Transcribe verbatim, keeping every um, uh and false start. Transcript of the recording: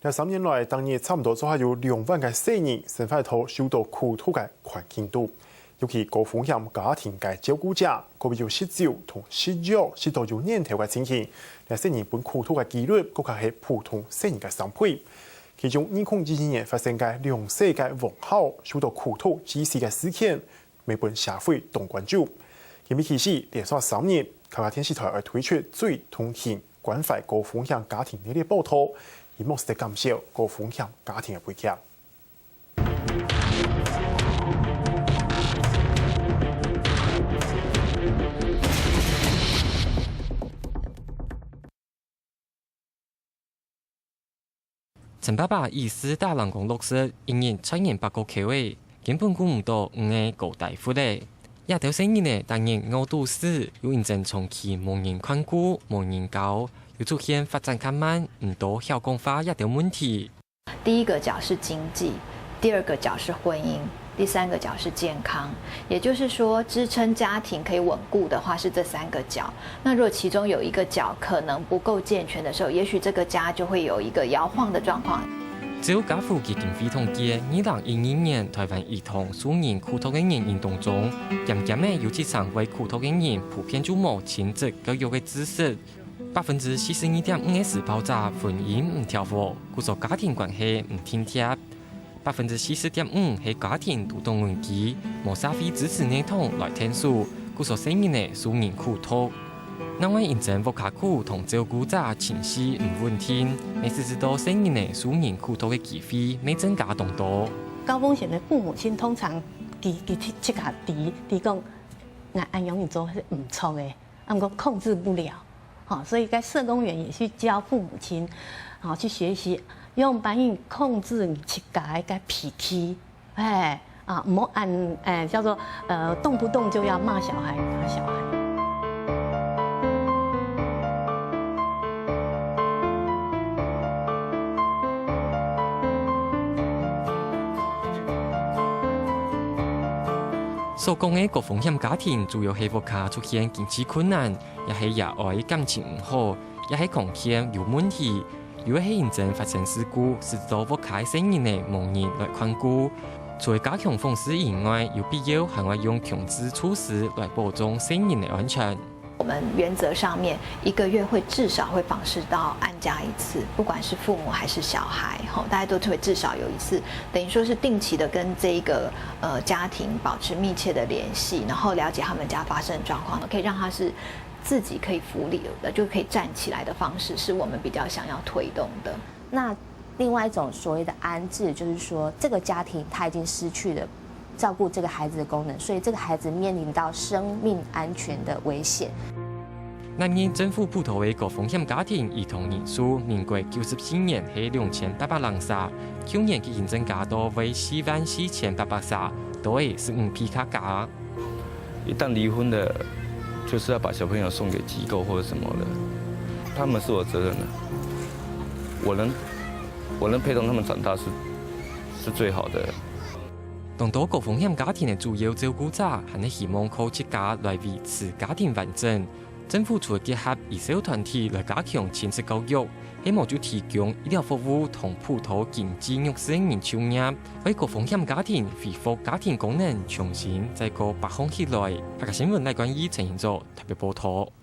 這三年來，逐日差毋多就還有兩萬个細人生活在受到苦毒个環境肚。尤其高風險家庭个照顧者，可謂有食酒同食藥食到有念頭个情形。這細人分苦毒个機率，更加係普通細人个三倍。其中，二空二二年發生个兩歲个王校受到苦毒致死个事件， 乜分社會當關注。今晡日起，連續三日，客家電視台愛推出最痛心關懷高風險家庭系列報導，希望係得減少高風險家庭个悲劇。 陳伯伯以四打零工六十，一日賺緊八个箍仔，根本顧毋著五个高低窟仔。這兜細人仔逐日餓肚屎，又因爭長期無人看顧、無人教，又出現發展較慢、毋多曉講話這兜問題。第一个角是經濟，第二个角是婚姻，第三个角是健康。也就是說，支撐家庭可以穩固的話是這三个角。那如果其中有一个角可能不夠健全的時候，也許這个家就會有一個搖晃的狀況。照家扶基金會統計，二零一二年臺灣兒童受人苦毒个原因當中，漸漸仔有七成會苦毒个人普遍就無親職教育个知識。 百分之四十二點五个施暴者婚姻毋調和，故所家庭關係毋定貼。百分之四十點五係家庭都當危機，無社會支持系統來𢯭手，故所細人仔受人苦毒。另外因爭屋下苦同照顧者情緒毋穩定，乜使使到細人仔受人苦毒个機會乜增加當多。高風險的父母親通常佢，佢自家知，知講，𠊎恁樣做係毋著个。 啊，毋過控制不了，吼，所以該社工員也去教父母親，吼，去學習用般音控制你自家个脾氣，哎，啊，毋好恁，哎，叫做，呃，動不動就要罵小孩、打小孩。 所講个高風險家庭，主要係屋下出現經濟困難，也係爺哀感情毋好，也係康健有問題，又係因爭發生事故，使到屋下个細人仔無人來看顧。除了加強訪視以外，有必要還愛用強制措施來保障細人仔安全。 我們原則上面一個月會至少會訪視到案家一次，不管是父母還是小孩，吼，大家都會至少有一次，等於說是定期的跟這一個，呃，家庭保持密切的聯繫，然後了解他們家發生的狀況，可以讓他是自己可以扶立的，就可以站起來的方式，是我們比較想要推動的。那另外一種所謂的安置，就是說這個家庭他已經失去了 照顧這個孩子的功能，所以這個孩子面臨到生命安全的危險。南洋政府普渡个高風險家庭兒童人數，民國九十四年係兩千八百零儕，舊年已經增加到為四萬四千八百儕，多仔十五倍較加。一旦離婚的，就是要把小朋友送給機構或者什麼的，他們是我責任的，我能，我能陪同他們長大是，是最好的。 當多高風險家庭个主要照顧者，還係希望靠自家來維持家庭完整。政府除了結合兒少團體來加強親職教育，係無就提供醫療服務同輔導經濟弱勢人就業，為高風險家庭恢復家庭功能重新再過拔項起來。客家新聞賴冠佑、陳英哲特別報導。